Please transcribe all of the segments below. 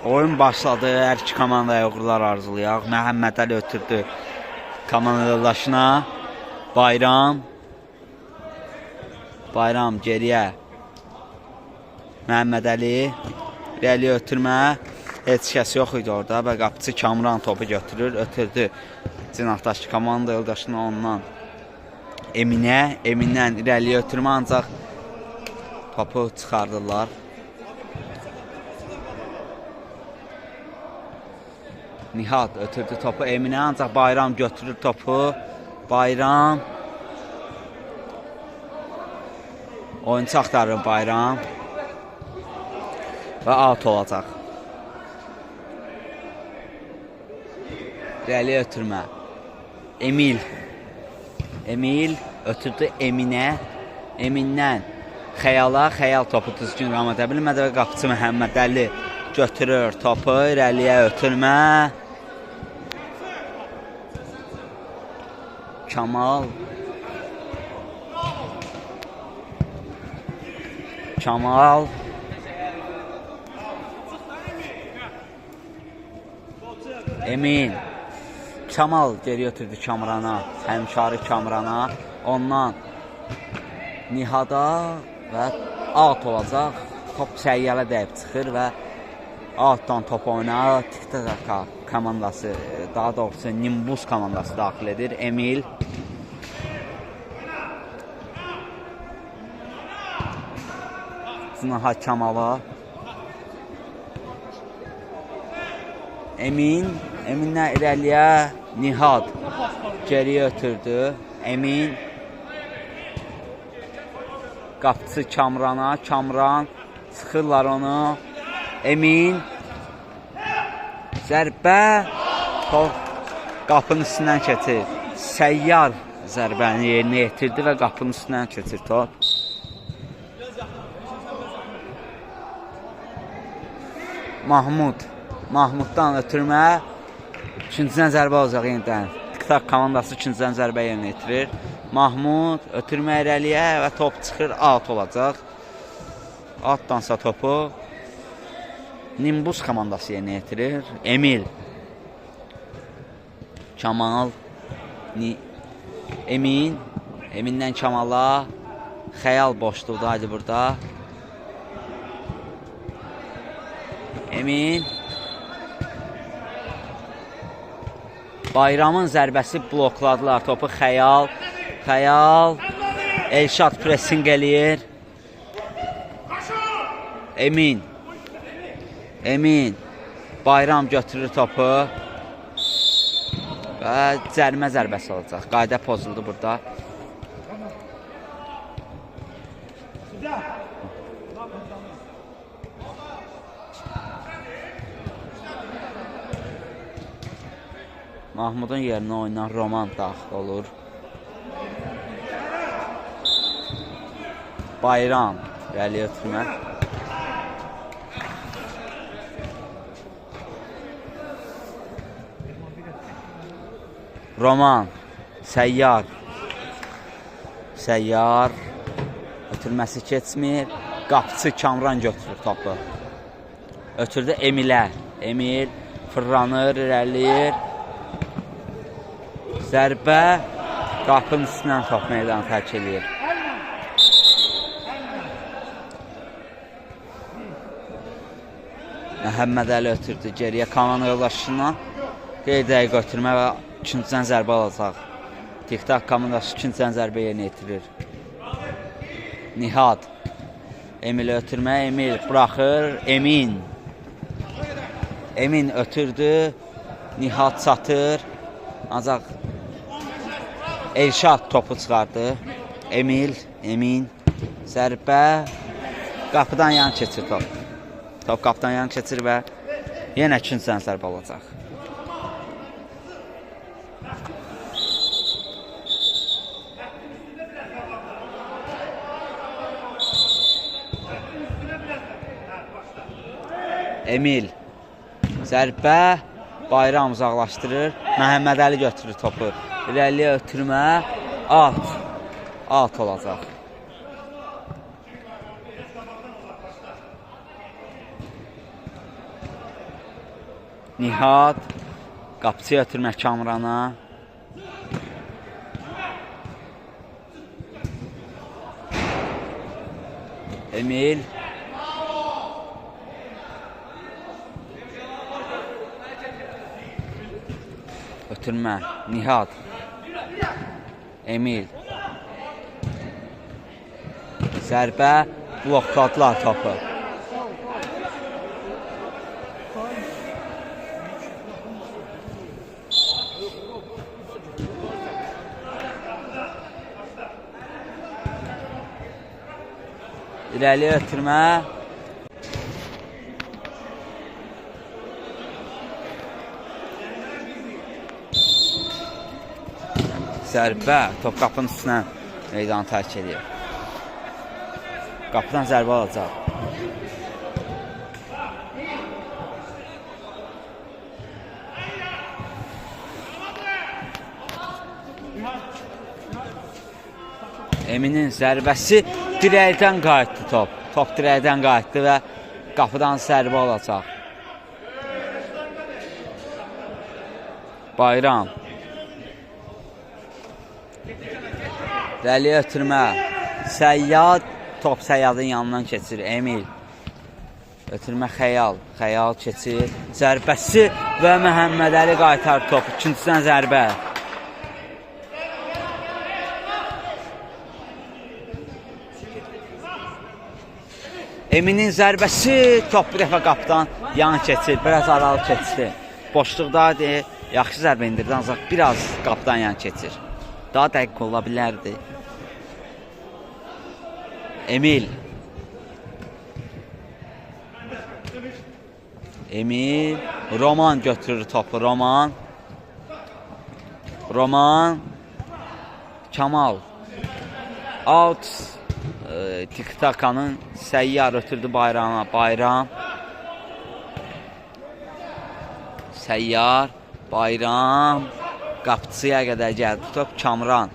Oyun başladı. Hər iki komandaya uğurlar arzulayaq. Məhəmməd Əli ötürdü komanda yoldaşına. Bayram. Bayram geriyə. Məhəmməd Əli. İrəliyə ötürmə. Heç kəs yox idi orada və qapıçı Kamran topu götürür. Ötürdü cinahdaşı komanda yoldaşına, ondan Eminə. Emindən irəliyə ötürmə, ancaq topu çıxardırlar. Nihat ötürdü topu Eminə, ancaq Bayram götürür topu. Bayram. Oyunçu axtarır Bayram. Və out olacaq. İrəliyə ötürmə. Emil. Emil ötürdü Eminə. Emindən Xəyala. Xəyal topu düzgün ram edə bilmədi və qapıçı Məhəmməd Əli götürür topu. İrəliyə ötürmə. Kamal. Kamal. Emin. Kamal geri ötürdü Kamrana. Həmkarı Kamrana. Ondan Nihada və out olacaq. Top səyyələ dəyib çıxır və outdan top oynayır. TikTok komandası, daha doğrusu Nimbus komandası daxil edir. Emil. Cinaha Kamala. Emin. Emindən irəliyə Nihad geriyə ötürdü. Emin. Qapıçı Kamrana. Kamran sıxırlar onu. Emin. Zərbə. Top qapının üstündən keçir. Səyyar zərbəni yerinə yetirdi və qapının üstündən keçir top. Mahmud. Mahmuddan ötürmə. İkincidən zərbə olacaq yenidən. TikTok komandası ikincidən zərbə yerinə yetirir. Mahmud ötürmə irəliyə və top çıxır, out olacaq. Outdansa topu Nimbus komandası yerinə yetirir. Emil. Kamal. Emin. Emindən Kamala. Xəyal boşluqdaydı burada. Emin. Bayramın zərbəsi blokladılar topu. Xəyal. Xəyal. Elşad pressing eləyir. Emin. Emin. Bayram götürür topu. Və cərimə zərbəsi olacaq. Qayda pozuldu burada. Mahmudun yerinə oynayan Roman daxil olur. Bayram irəliyə ötürmə. Roman, Səyyar. Səyyar ötürməsi keçmir. Qapıçı Kamran götürür topu. Ötürdü Emilə. Emil fırlanır, irəliləyir. Zərbə qapının üstündən top meydanı tərk eləyir. Məhəmməd Əli ötürdü geriyə komanda yoldaşından. Qeyri-dəqiq ötürmə və ikincidən zərbə alacaq. TikTok komandası ikincidən zərbə yerinə yetirir. Nihad. Emil ötürmə, Emil buraxır. Emin. Emin ötürdü. Nihad çatır. Ancaq Elşad topu çıxardı. Emil, Emin. Zərbə. Qapıdan yan keçir top. Top qapıdan yan keçir və yenə ikincidən zərbə alacaq. Emil. Zərbə. Bayram uzaqlaşdırır. Məhəmməd Əli götürür topu. İrəliyə ötürmə. Out. Out olacaq. Nihat. Qapıçıya ötürmək Kamrana. Emil. Ötürmə. Nihat. Emil. Zərbə. Blokladılar topu. İrəli ötürmə. Zərbə. Top qapının üstünə meydanı tərk edir. Qapıdan zərbə alacaq. Eminin zərbəsi dirəkdən qayıtdı top. Top dirəkdən qayıtdı və qapıdan zərbə alacaq. Bayram. Rəliyə ötürmə. Səyyad. Top Səyyadın yanından keçir. Emil. Ötürmə Xəyal. Xəyal keçir. Zərbəsi və Məhəmmədəli qaytar top. İkincisindən zərbə. Eminin zərbəsi top bir dəfə qapıdan yan keçir. Biraz aralı keçdi. Boşluqdaydı. Yaxşı zərbə indirdi, ancaq biraz qapıdan yan keçir. Daha dəqiq ola bilərdi. Emil. Emil. Roman götürür topu. Roman. Roman. Kamal. Out. Tik-takanın Səyyar ötürdü Bayrama. Bayram. Səyyar. Bayram. Qapıçıya qədər gəldi top. Kamran.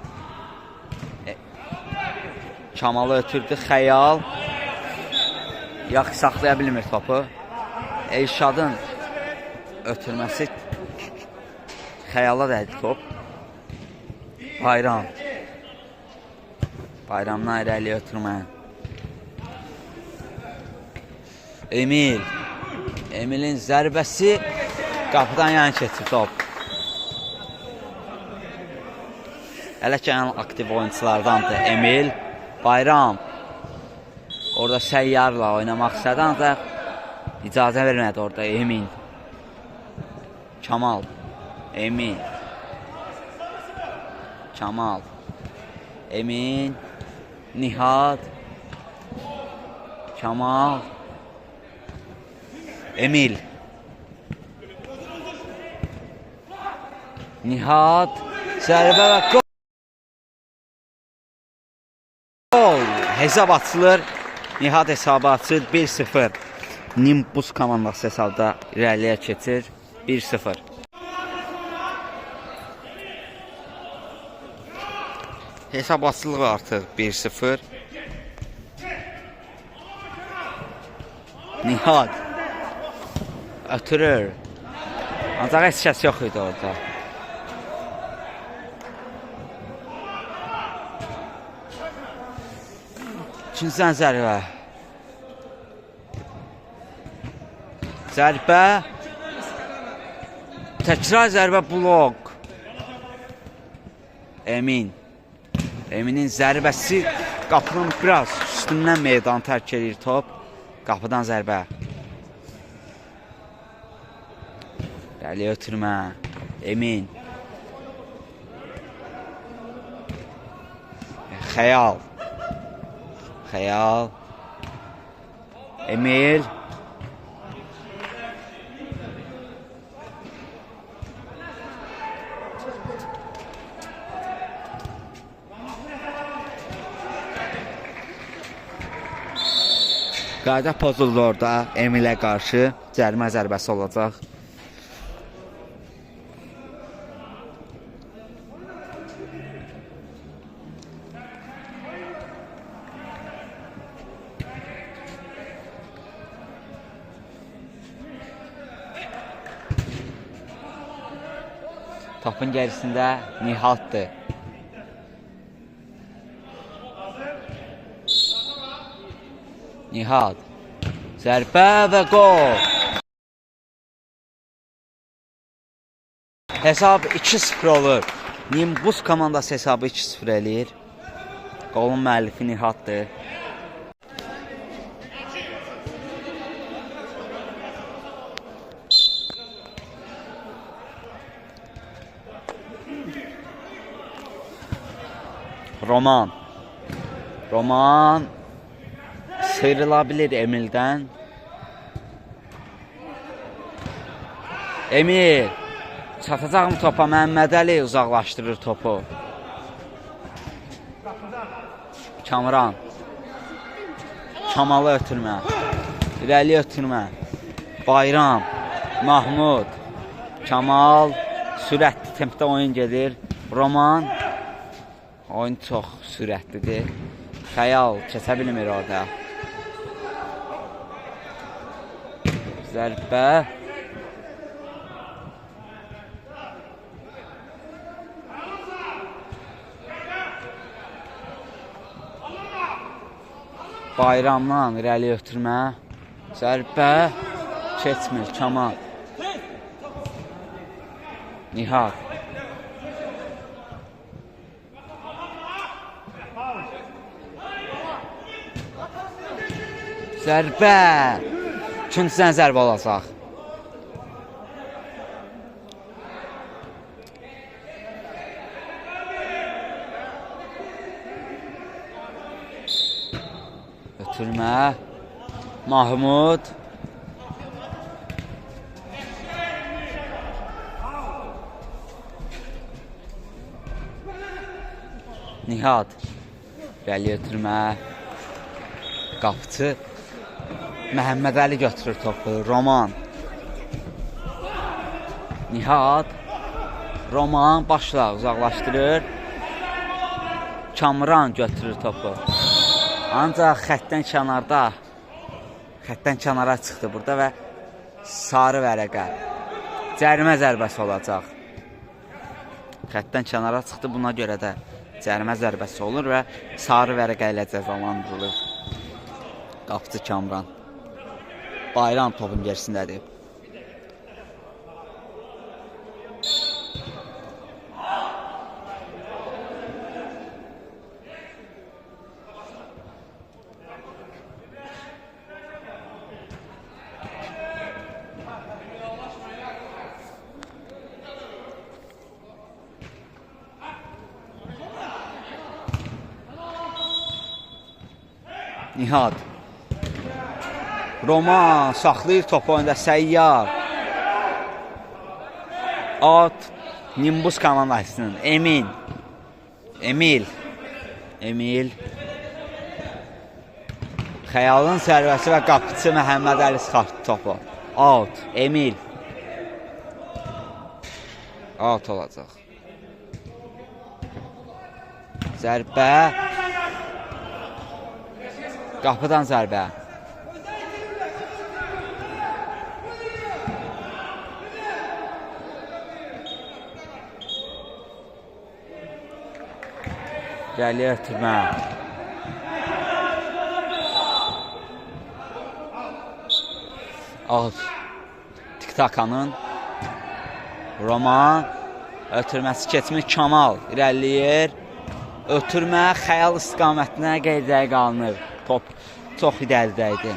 Kamalı ötürdü. Xəyal. Yaxşı saxlaya bilmir topu. Elşadın ötürməsi Xəyala dəydi top. Bayram. Bayramdan irəli ötürmə. Emil. Emilin zərbəsi qapıdan yan keçir top. Hələ ki, ən aktiv oyunçulardandır Emil. Bayram. Orada Səyyarla oynamaq istədi, ancaq icazə vermədi orada Emin. Kamal. Emin. Kamal. Emin. Nihat. Kamal. Emil. Nihat. Zərbə və gol. Hesab açılır. Nihat hesabı açır. 1-0. Nimbus komandası hesabda irəliyə keçir. 1-0. Hesab açılır artıq 1-0. Nihat ötürür. Ancaq heç kəs yox idi orada. İkincidən zərbə. Zərbə. Təkrar zərbə blok. Emin. Eminin zərbəsi qapının biraz üstündən meydanı tərk edir top. Qapıdan zərbə. Bəli, ötürmə. Emin. Xəyal. Xəyal. Emil. Qayda pozuldu orada Emilə qarşı. Cərimə zərbəsi olacaq. Topun gerisində Nihatdır. Nihat. Zərbə və qol. Hesab 2-0 olur. Nimbus komandası hesabı 2-0 eləyir. Qolun müəllifi Nihatdır. Roman. Roman sıyrıla bilir Emildən. Emil çatacaq mı topa? Məmmədəli uzaqlaşdırır topu. Kamran. Kamalı ötürmə. İrəli ötürmə. Bayram. Mahmud. Kamal. Sürətli tempdə oyun gedir. Roman. Oyun çox sürətlidir. Xəyal keçə bilmir orada. Zərbə. Bayramdan irəli ötürmə. Zərbə. Keçmir. Kamal. Nihat. Zərbə. Küncdən zərbə olacaq. Ötürmə. Mahmud. Nihat. Rəli ötürmə. Qapıçı Məhəmmədəli götürür topu. Roman. Nihat. Roman başla uzaqlaşdırır. Kamran götürür topu. Ancaq xəttdən kənara çıxdı burada və sarı vərəqə. Cərimə zərbəsi olacaq. Xəttdən kənara çıxdı, buna görə də cərimə zərbəsi olur və sarı vərəqə ilə cəzalandırılır. Qapıcı Kamran. Bayram topun gerisindədir. Nihat. Roman saxlayır topu oyunda. Səyyar. At Nimbus komandasının. Emin. Emil. Emil. Xəyalın zərbəsi və qapıçı Məhəmməd Əli çıxartdı topu. Out. Emil. Out olacaq. Zərbə. Qapıdan zərbə. Gəlir ötürmə. Out. Tik-takanın. Roman. Ötürməsi keçmir. Kamal irəliləyir. Ötürmə xəyal istiqamətinə qeydə qalınır. Top çox irəlidə idi.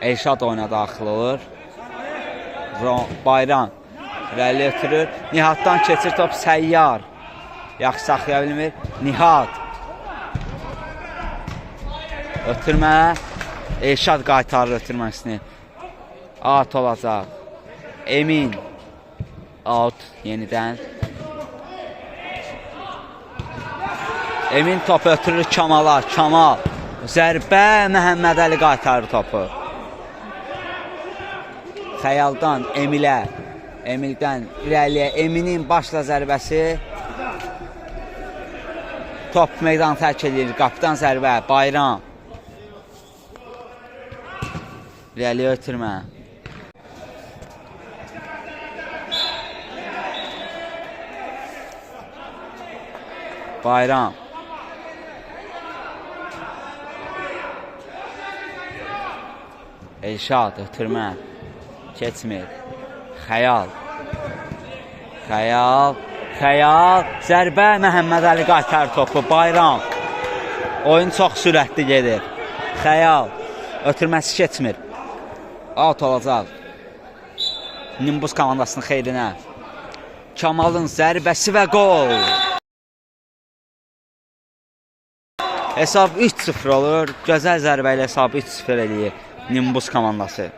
Elşad oyuna daxil olur. Bayram irəli ötürür. Nihatdan keçir top. Səyyar. Yaxşı saxlaya bilmir. Nihat. Ötürmə. Elşad qaytarır ötürməsini. Out olacaq. Emin. Out yenidən. Emin topu ötürür Kamala. Kamal. Zərbə. Məhəmmədəli qaytarır topu. Xəyaldan Emilə. Emildən irəliyə. Eminin başla zərbəsi. Top meydanı tərk edir. Qapıdan zərbə. Bayram. İrəliyə ötürmə. Bayram. Elşad ötürmə. Keçmir. Xəyal. Xəyal. Xəyal. Zərbə Məhəmmədəli qaytar topu. Bayram. Oyun çox sürətli gedir. Xəyal. Ötürməsi keçmir. Out olacaq. Nimbus komandasının xeyrinə. Kamalın zərbəsi və qol. Hesab 3-0 olur. Gözəl zərbə ilə hesabı 3-0 eləyir Nimbus komandası.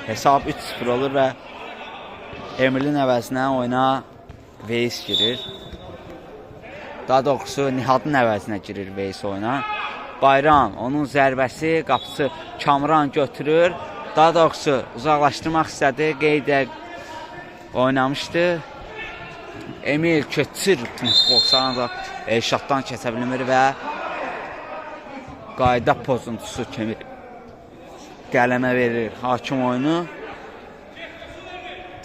Hesab 3-0 olur və Emilin əvəzinə oyuna Veys girir. Daha doğrusu Nihadın əvəzinə girir Veys oyuna. Bayram, onun zərbəsi qapısı Kamran götürür. Daha doğrusu uzaqlaşdırmaq istədi. Qeydə oynamışdı. Emil keçir futbolçularını da Elşaddan keçə bilmir və qayda pozuntusu kimi qələmə verir hakim oyunu.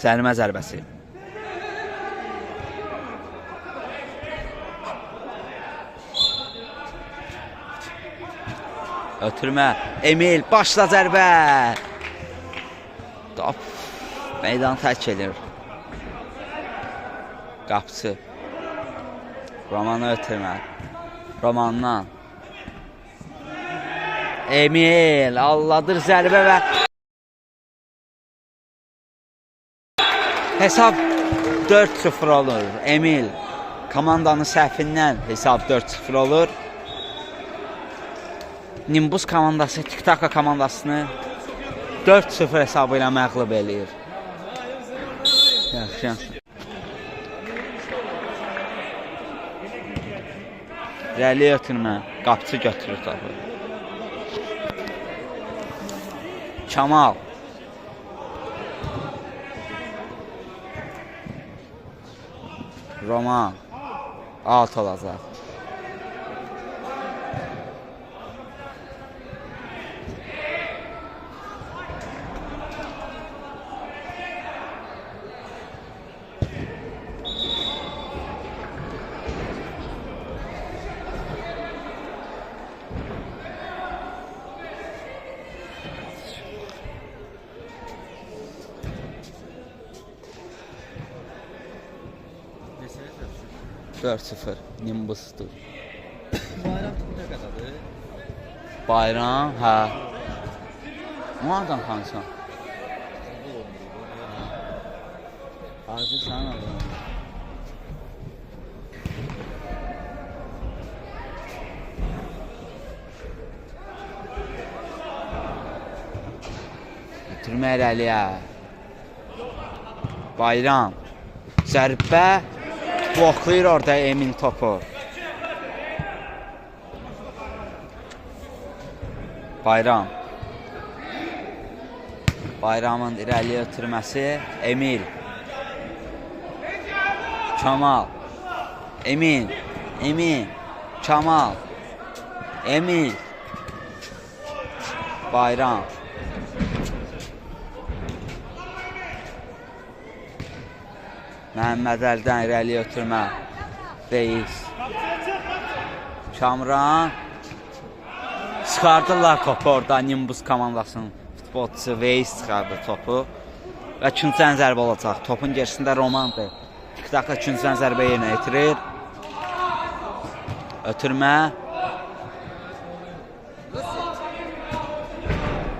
Cərimə zərbəsi. Ötürmə. Emil başla zərbə. Top meydanı tərk edir. Qapıçı. Romanı ötürmə. Romandan. Emil alladır zərbə və hesab 4-0 olur. Emil komandanın səhvindən hesab 4-0 olur. Nimbus komandası Tik-Taka komandasını 4-0 hesabı ilə məğlub eləyir. Yaxşı, yaxşı. İrəli ötürmə. Qapıçı götürür topu. Kamal. Roman. Out olacaq. 4-0 Nimbusdur. Bayram nə qədərdir? Bayram, hə. Hardan tanışsan? Hacı sən adın. Götürmə irəliyə. Bayram. Zərbə. Bloklayır orada Emin topu. Bayram. Bayramın irəliyə ötürməsi. Emil. Kamal. Emin. Emin. Kamal. Emin. Bayram. Məhəmməd Əlidən irəliyə ötürmə. Reis. Kamran. Çıxardırlar topu orada Nimbus komandasının futbolçusu Veys çıxardı topu. Və küncdən zərbə olacaq. Topun gerisində Romandır. Tik-takla küncdən zərbə yerinə yetirir. Ötürmə.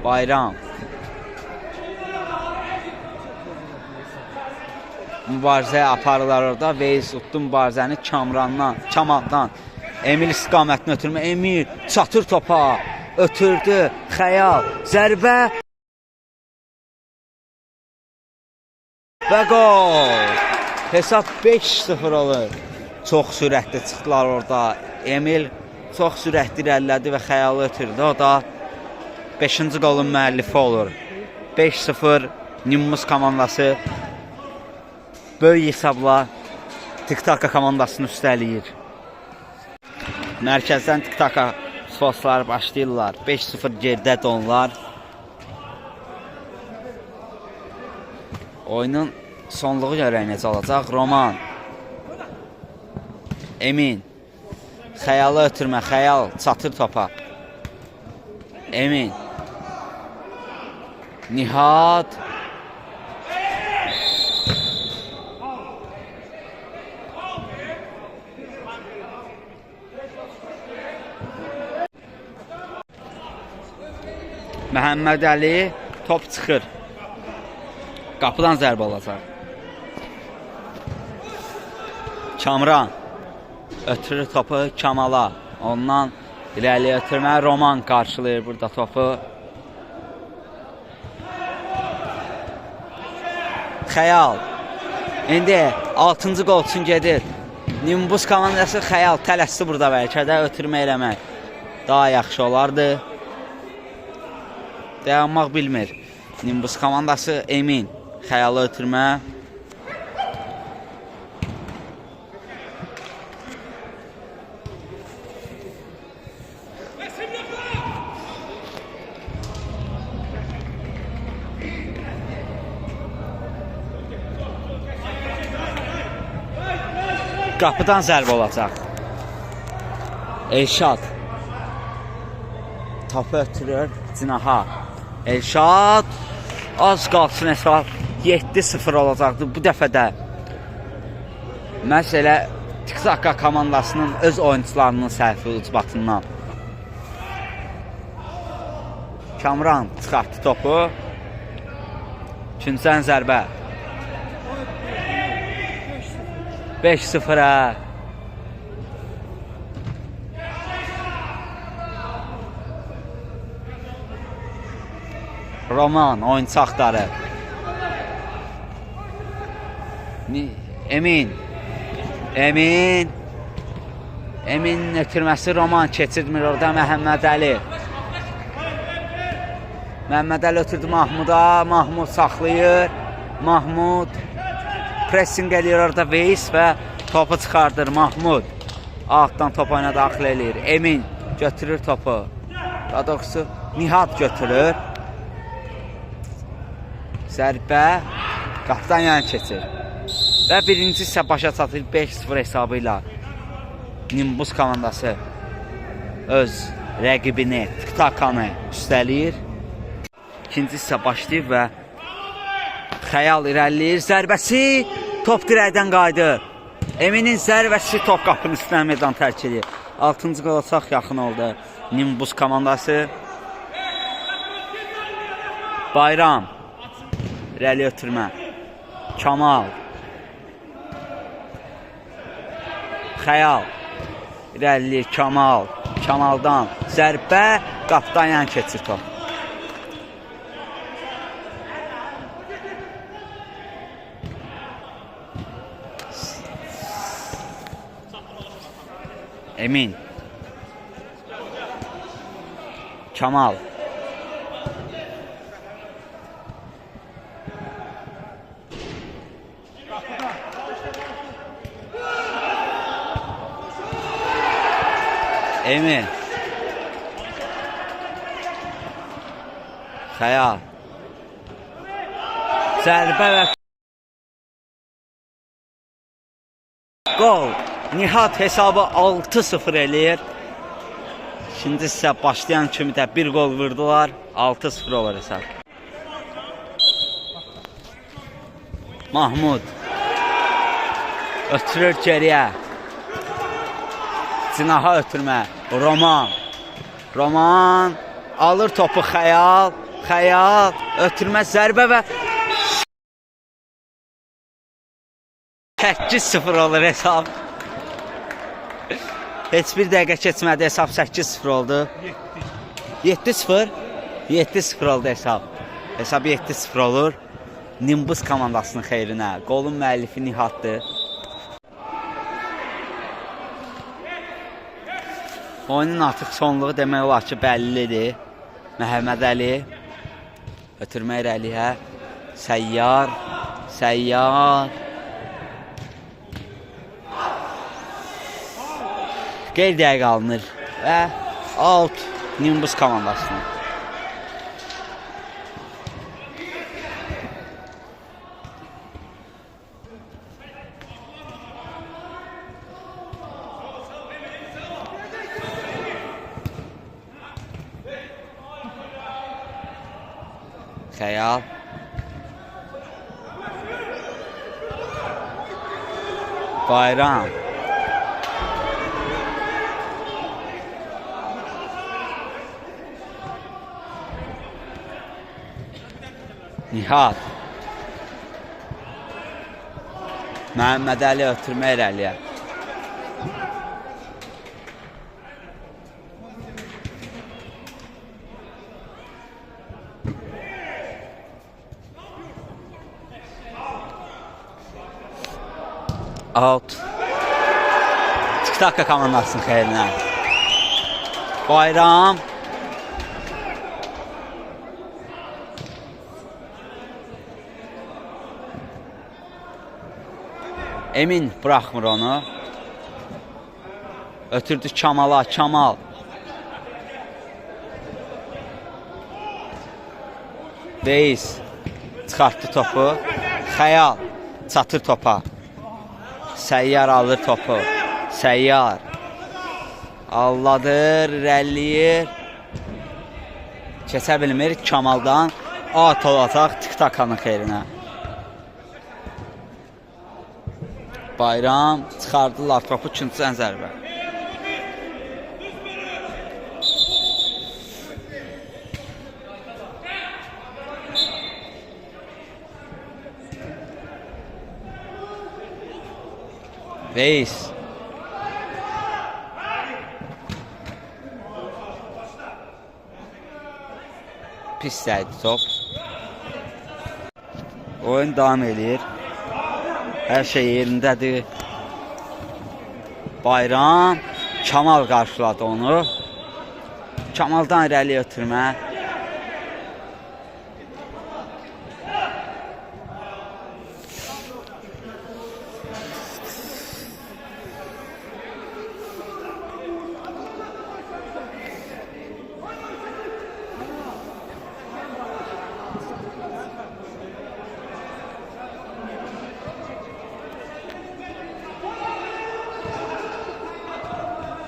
Bayram. Mübarizə aparırlar orada. Veys utdu mübarizəni Kamrandan, Kamaldan. Emil istiqamətini ötürmə. Emil çatır topa. Ötürdü. Xəyal. Zərbə. Və qol. Hesab 5-0 olur. Çox sürətli çıxdılar orada. Emil çox sürətli irəlilədi və xəyalı ötürdü. O da 5-ci qolun müəllifi olur. 5-0 Nimbus komandası böyük hesabla Tik-Taka komandasını üstələyir. Mərkəzdən Tik-Taka futbolçuları başlayırlar. 5-0 geridədir onlar. Oyunun sonluğu görək necə olacaq. Roman. Emin. Xəyalı ötürmə. Xəyal çatır topa. Emin. Nihat. Məhəmməd Əli top çıxır. Qapıdan zərbə olacaq. Kamran ötürür topu Kamala. Ondan irəli ötürmə. Roman qarşılayır burada topu. Xəyal. İndi 6-cı qol üçün gedir. Nimbus komandası Xəyal tələsdi burada bəlkə də ötürmə eləmək daha yaxşı olardı. Dayanmaq bilmir. Nimbus komandası Emin. Xəyalı ötürmə. Qapıdan zərbə olacaq. Elşad. Topu ötürür Cinaha. Elşad. Az qalsın hesab 7-0 olacaqdı bu dəfə də. Məhz elə Tiktaka komandasının öz oyunçularının səhvi ucbatından. Kamran çıxartdı topu. Küncdən zərbə. 5-0-a. Roman oyunçu axtarır. Emin. Emin. Eminin ötürməsi Roman keçirmir orada Məhəmməd Əli. Məhəmməd Əli ötürdü Mahmuda. Mahmud saxlayır. Mahmud pressing eləyir orada Veys və topu çıxardır Mahmud. Altdan top oyuna daxil eləyir. Emin götürür topu. Daha doğrusu Nihat götürür. Zərbə qapıdan yan keçir. Və birinci hissə başa çatır 5-0 hesabı ilə. Nimbus komandası öz rəqibini Tiktakanı üstələyir. İkinci hissə başlayır və Xəyal irəliləyir. Zərbəsi top dirəkdən qayıdır. Eminin zərbəsi top qapının üstünə meydan tərk edir. 6-cı qola çox yaxın oldu Nimbus komandası. Bayram irəli ötürmə. Kamal. Xəyal irəliləyir Kamal. Kamaldan zərbə qapıdan yan keçir top. Emin. Kamal. Emin. Xəyal. Zərbə və qol. Nihat hesabı 6-0 eləyir. İkinci hissə başlayan kimi də bir qol vurdular. 6-0 olur hesab. Mahmud ötürür geriyə. Cinaha ötürmə. Roman. Roman alır topu Xəyal. Xəyal ötürmə zərbə və 8-0 olur hesab. Heç bir dəqiqə keçmədi, hesab 8-0 oldu. 7-0. 7-0 oldu hesab. Hesab 7-0 olur. Nimbus komandasının xeyrinə. Qolun müəllifi Nihatdır. Oyunun artıq sonluğu demək olar ki, bəllidir. Məhəmməd Əli ötürmə irəliyə. Səyyar. Səyyar. Qeyri-dəqiq alınır və out Nimbus komandasına. Xəyal. Bayram. Nihat. Məhəmmədəli ötürmə irəliyə. Out. Tik-taka komandasının xeyrinə. Bayram. Emin bıraxmır onu. Ötürdü Kamala. Kamal. Veys çıxartdı topu. Xəyal çatır topa. Səyyar alır topu. Səyyar alladır, irəliləyir. Keçə bilmir Kamaldan. At olacaq Tik-takanın xeyrinə. Bayram çıxardılar topu, ikincidən zərbə. Veys. Pis dəydi top. Oyun davam eləyir. Hər şey yerindədir. Bayram. Kamal qarşıladı onu. Kamaldan irəli ötürmə.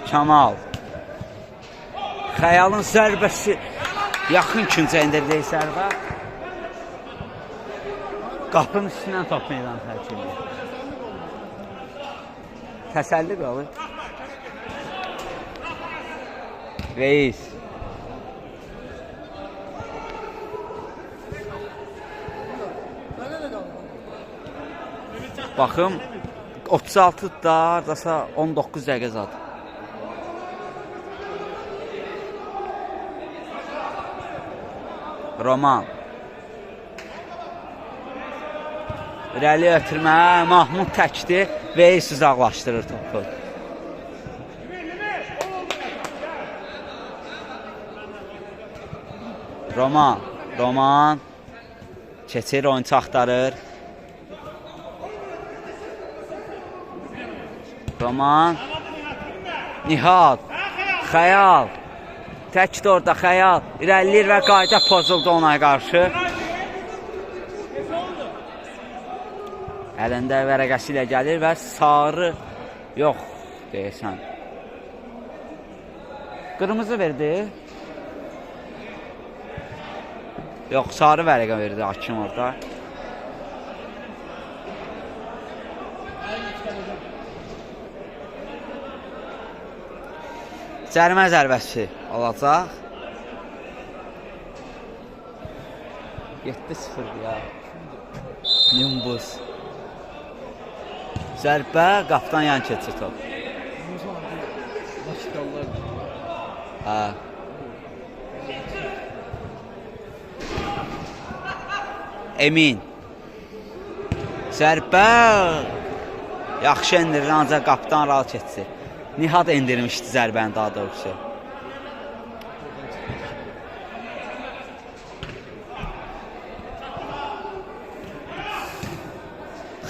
Kamal. Xəyalın zərbəsi yaxın küncə endirdiyi zərbə. Qapının üstündən top meydanı tərk edir. Təsəlli qalır. Reis. Baxım 36 da hardasa 19 dəqiqə zad. Roman. İrəli ötürmə, Mahmud təkdir. Veys uzaqlaşdırır topu. Roman, Roman keçir, oyunçu axtarır. Roman, Nihat, Xəyal. Təkdir orada Xəyal. İrəliləyir və qayda pozuldu ona qarşı. Əlində vərəqəsi ilə gəlir və sarı yox deyəsən. Qırmızı verdi. Yox, sarı vərəqə verdi hakim orada. Cərimə zərbəsi olacaq. 7-0 ya. Nimbus. Zərbə qapıdan yan keçir top. Hə. Emin. Zərbə yaxşı endirir, ancaq qapıdan rahat keçir. Nihat endirmişdi zərbəni daha doğrusu.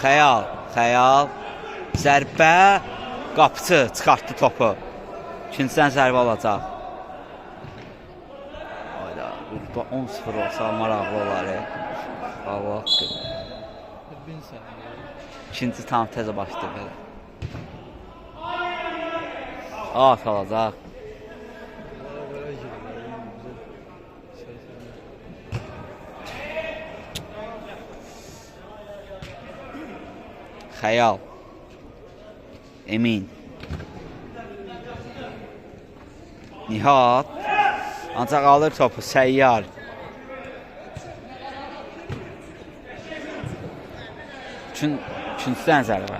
Xəyal, Xəyal. Zərbə, qapıçı çıxartdı topu. İkincidən zərbə alacaq. Ayda, burada 10-0 olsa maraqlı olar. Allah haqqı. İkinci tam təzə başlayır belə. At alacaq. Xəyal. Emin. Nihat. Ancaq alır topu Səyyar. Üçüncüdən zərbə.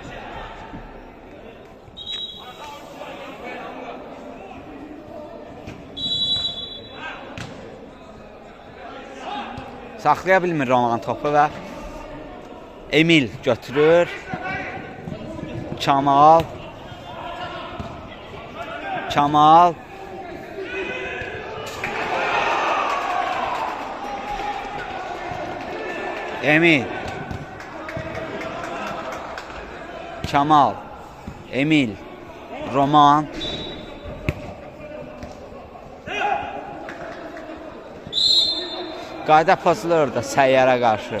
Saxlaya bilmir Roman topu və Emil götürür. Kamal. Kamal. Emil. Kamal. Emil. Roman. Qayda pozulur orada Səyyara qarşı.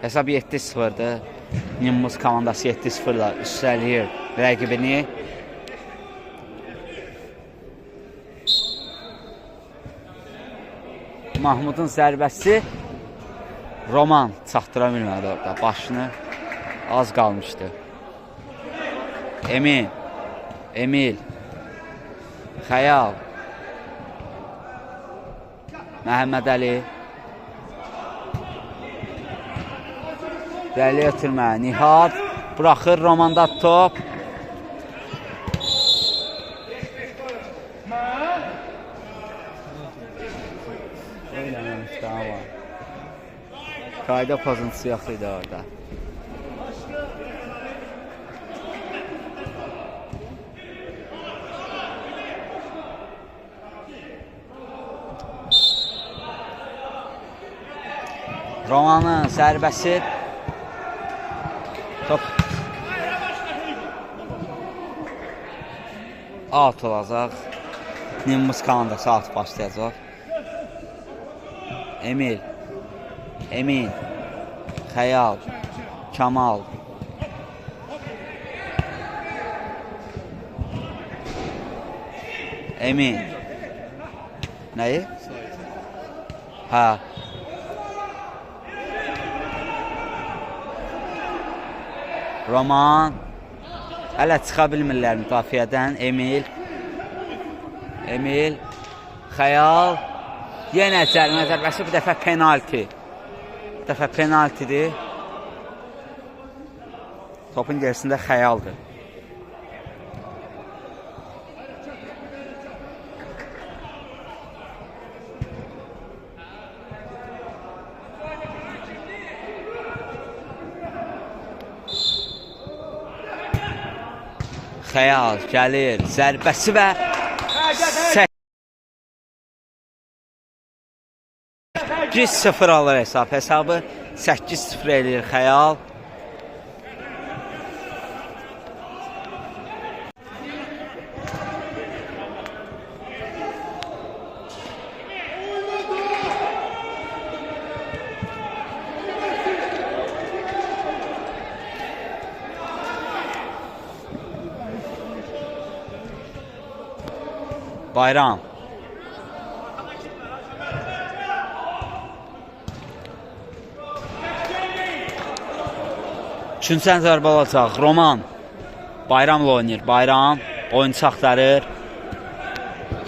Hesab 7-0-dır. Nimbus komandası 7-0-la üstələyir rəqibini. Mahmudun zərbəsi Roman çatdıra bilmədi orada. Başını az qalmışdı. Emin. Emil. Xəyal. Məhəmməd Əli. Dəli ötürmə. Nihat buraxır Romanda top. Eləməmişdi amma. Qayda pozuntusu yox idi orada. Romanın zərbəsi. Top out olacaq. Nimbus komandası out başlayacaq. Emil. Emin. Xəyal. Kamal. Emin. Nəyi? Hə. Roman. Hələ çıxa bilmirlər müdafiədən. Emil. Emil. Xəyal. Yenə cərimə zərbəsi, bu dəfə penalti. Bu dəfə penaltidir. Topun gerisində Xəyaldır. Xəyal gəlir, zərbəsi və 8-0 alır hesab. Hesabı 8-0 eləyir Xəyal. Bayram. Üçüncü zərbə olacaq. Roman Bayramla oynayır. Bayram oyunçu axtarır.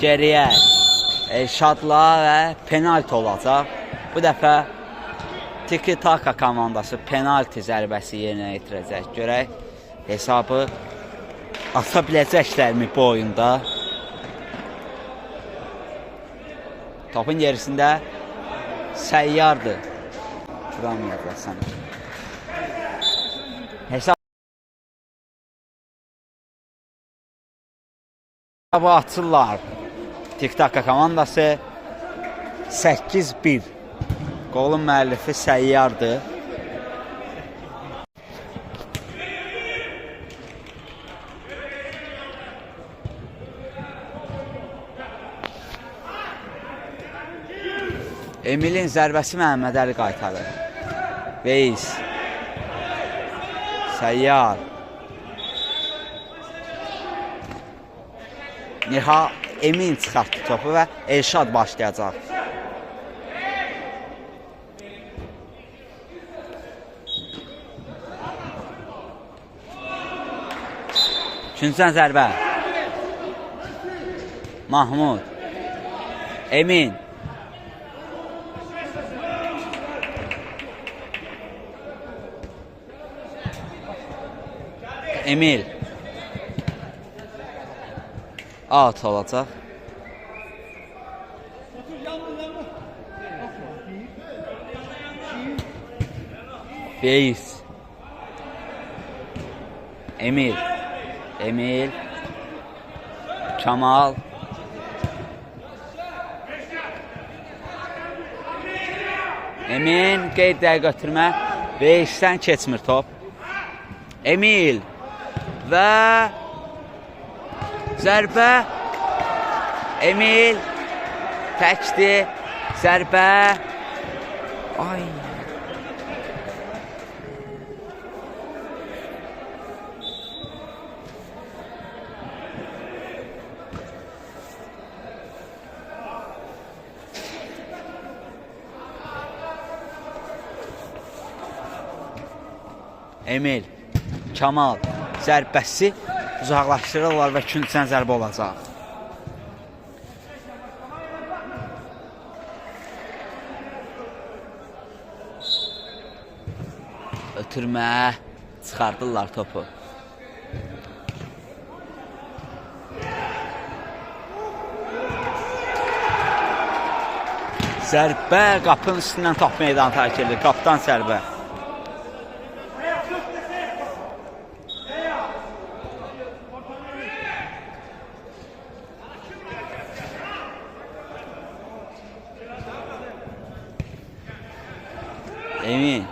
Geriyə Elşadla və penalti olacaq. Bu dəfə Tiki Taka komandası penalti zərbəsi yerinə yetirəcək. Görək hesabı ata biləcəklərmi bu oyunda? Topun gerisində Səyyardır. Vuramayacaq sanki. Hesabı açırlar. Tiki Taka komandası 8-1. Qolun müəllifi Səyyardır. Emilin zərbəsi Məhəmməd Əli qaytarır. Veys. Səyyar. Niha Emin çıxartdı topu və Elşad başlayacaq. Küncdən zərbə. Mahmud. Emin. Emil. Out olacaq. Beyiz. Emil. Emil. Kamal. Emin qeyd dəqiq ötürmə. 5-dən keçmir top. Emil. Və zərbə. Emil. Təkdir. Zərbə. Ay. Emil, Kamal zərbəsi uzaqlaşdırırlar və küncdən zərbə olacaq. Ötürmə, çıxardırlar topu. Zərbə qapının üstündən top meydanı tərk edir. Qapıdan zərbə. Emin.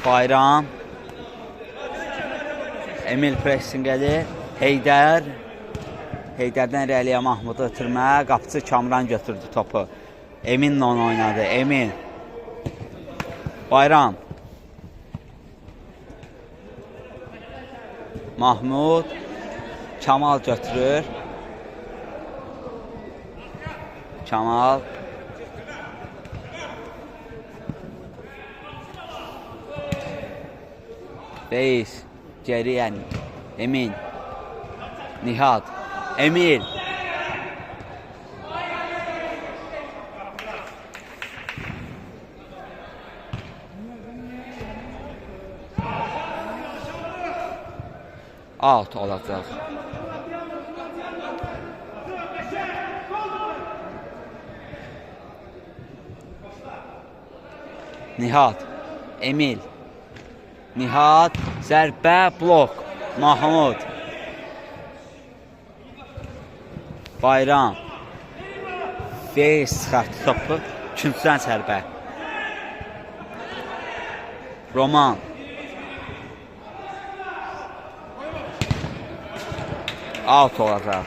Bayram. Emil pressing edir. Heydər. Heydərdən irəliyə Mahmudu ötürmə. Qapıcı Kamran götürdü topu. Eminlə onu oynadı. Emin. Bayram. Mahmud. Kamal götürür. Kamal. Reis, geri yəni. Emin. Nihat. Emil. Out olacaq. Nihat. Emil. Nihat, zərbə, blok. Mahmud. Bayram. Veys çıxartdı topu. Küncdən zərbə. Roman. Out olacaq.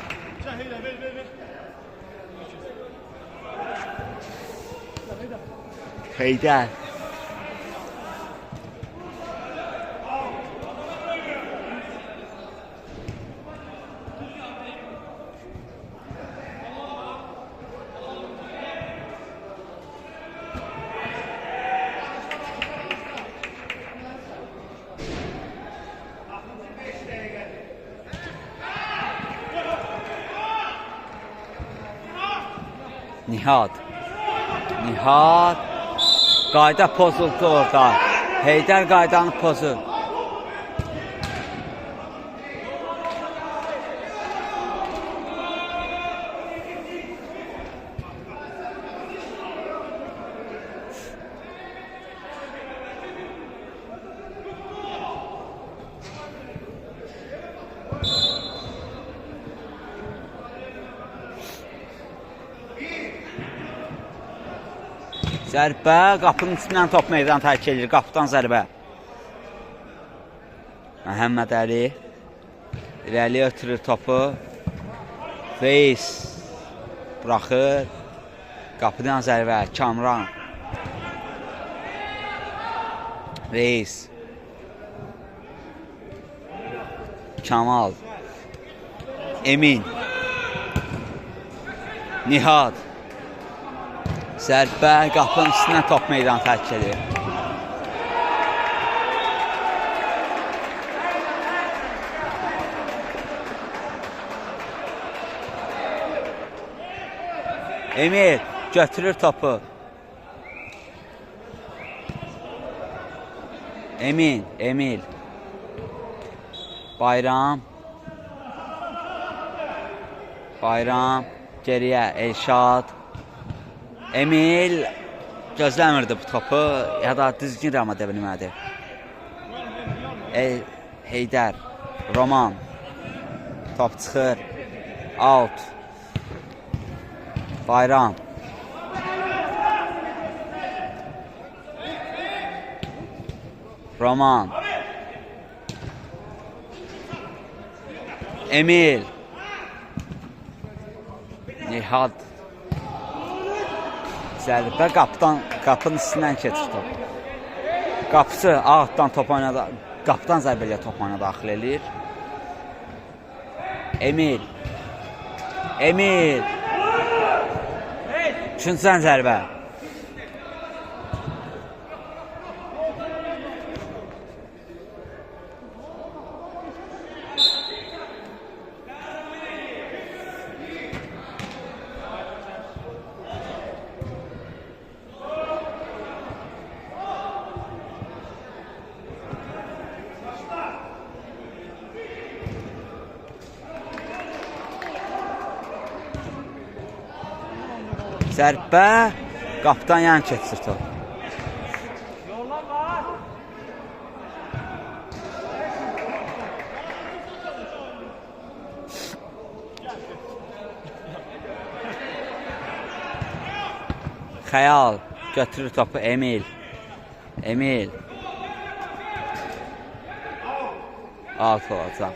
Heydər. Nihat. Nihat. Qayda pozuldu orada. Heydər qaydanı pozur. Zərbə, qapının üstündən top meydan tərk edir. Qapıdan zərbə. Məhəmməd Əli irəli ötürür topu. Veys buraxır. Qapıdan zərbə Kamran. Veys. Kamal. Emin. Nihad. Zərbə qapının üstündən top meydanı tərk edir. Emil götürür topu. Emin, Emil. Bayram. Bayram geriyə Elşad. Emil gözləmirdi bu topu ya da düzgün rama edə bilmədi. Heydər, Roman. Top çıxır. Out. Bayram. Roman. Emil. Nihad. Zərbə qapının üstündən keçir top. Qapısı ağıtdan top oynadı. Qapıdan zərbə ilə top oyuna daxil eləyir. Emil. Emil. Üçüncüdən zərbə. Zərbə qapıdan yan keçir top. Xəyal götürür topu Emil. Emil. Out olacaq.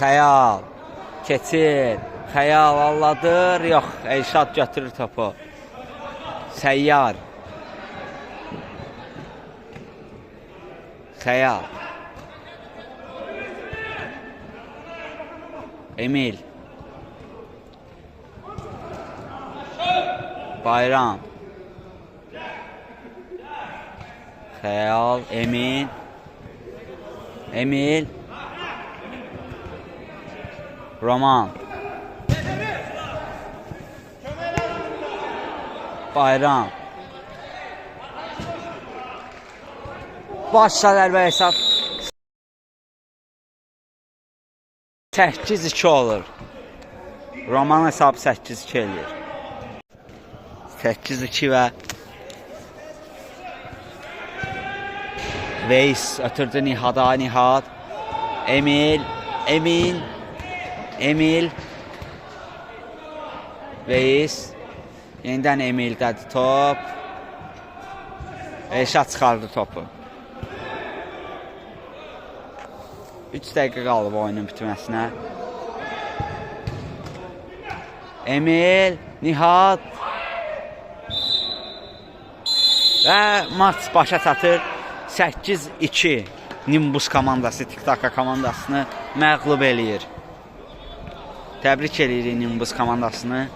Xəyal keçir. Xəyal alladır. Yox, Elşad götürür topu. Səyyar. Xəyal. Emil. Bayram. Xəyal, Emin. Emil. Roman. Bayram. Başla zərbə hesab 8-2 olur. Roman hesabı 8-2 eləyir. 8-2 və Veys ötürdü Nihada, Nihad. Emil, Emin, Emil. Veys. Yenidən Emildədir top. Elşad çıxardı topu. 3 dəqiqə qalıb oyunun bitməsinə. Emil, Nihad. Və maç başa çatır. 8-2 Nimbus komandası Tik-Taka komandasını məğlub eləyir. Təbrik eləyirik Nimbus komandasını.